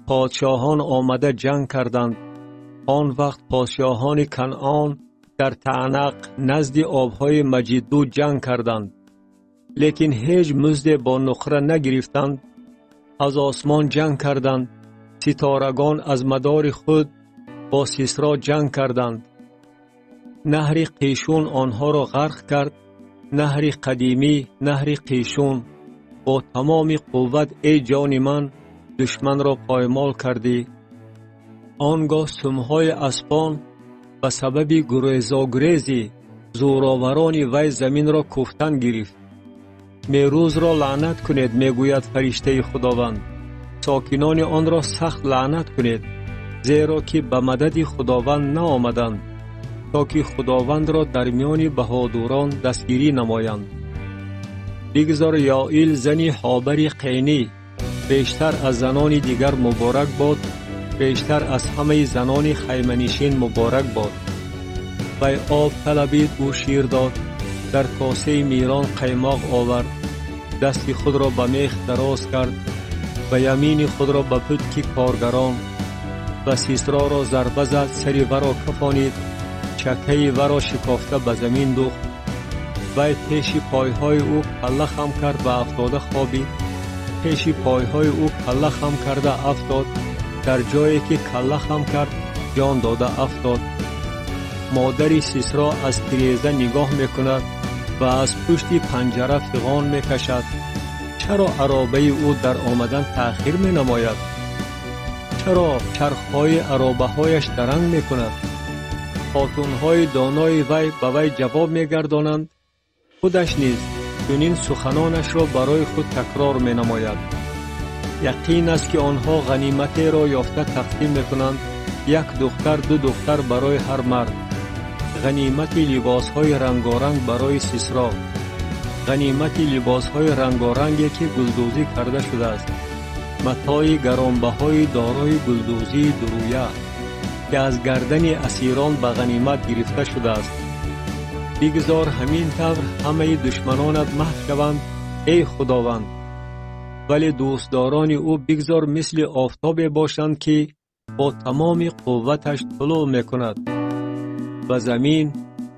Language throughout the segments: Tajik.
Подшоҳон омада ҷанг карданд. Он вақт подшоҳони Канъон дар Таънақ назди обҳои Маҷидду ҷанг карданд. Лекин ҳеҷ музде бо нуқра нагирифтанд. Аз осмон ҷанг карданд. Ситорагон аз мадори худ бо Сисро ҷанг карданд. Наҳри Қишун онҳоро ғарқ кард. Наҳри қадимӣ, наҳри Қишун. Бо тамоми қувват, эй ҷони ман, душманро поймол кардӣ. Он гоҳ сумҳои аспон ба сабаби гурезогурези зӯроварони вай заминро куфтан гирифт. Мерӯзро лаънат кунед, мегӯяд фариштаи Худованд. Сокинони онро сахт лаънат кунед, зеро ки ба мадади Худованд наомаданд, то ки Худовандро дар миёни баҳодурон дастгирӣ намоянд. Бигзор Яоил зани Ҳобари Қенӣ бештар аз занони дигар муборак бод, бештар аз ҳамаи занони хайманишин муборак бод. Вай об талабид, ӯ шир дод, дар косаи мирон қаймоқ овард, дасти худро ба мех дароз кард, ва ямини худро ба путки коргарон. Ва Сисроро зарба зад, сари варо кафонид, чакаи варо шикофта ба замин духт. Вай пеши пойҳои ӯ калла хам кард ва афтода хобид. Пеши пойҳои ӯ калла хам карда афтод. Дар ҷое ки калла хам кард, ҷон дода афтод. Модари Сисро аз тиреза нигоҳ мекунад ва аз пушти панҷара фиғон мекашад. Чаро аробаи ӯ дар омадан таъхир менамояд? Чаро чархҳои аробаҳояш даранг мекунад? Хотунҳои донои вай ба вай ҷавоб мегардонанд. Худаш низ чунин суханонашро барои худ такрор менамояд. Яқин аст, ки онҳо ғаниматеро ёфта тақсим мекунанд: як духтар, ду духтар барои ҳар мард. Ғанимати либосҳои рангоранг барои Сисро, ғанимати либосҳои рангоранге, ки гулдӯзӣ карда шудааст, матои гаронбаҳои дорои гулдӯзии дурӯя, ки аз гардани асирон ба ғанимат гирифта шудааст. Бигзор ҳамин тавр ҳамаи душманонат маҳв шаванд, эй Худованд. Вале дӯстдорони ӯ бигзор мисли офтобе бошанд, ки бо тамоми қувваташ тулӯъ мекунад. Ва замин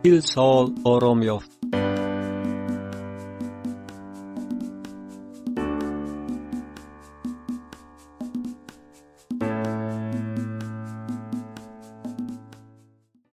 40 сол ором ёфт.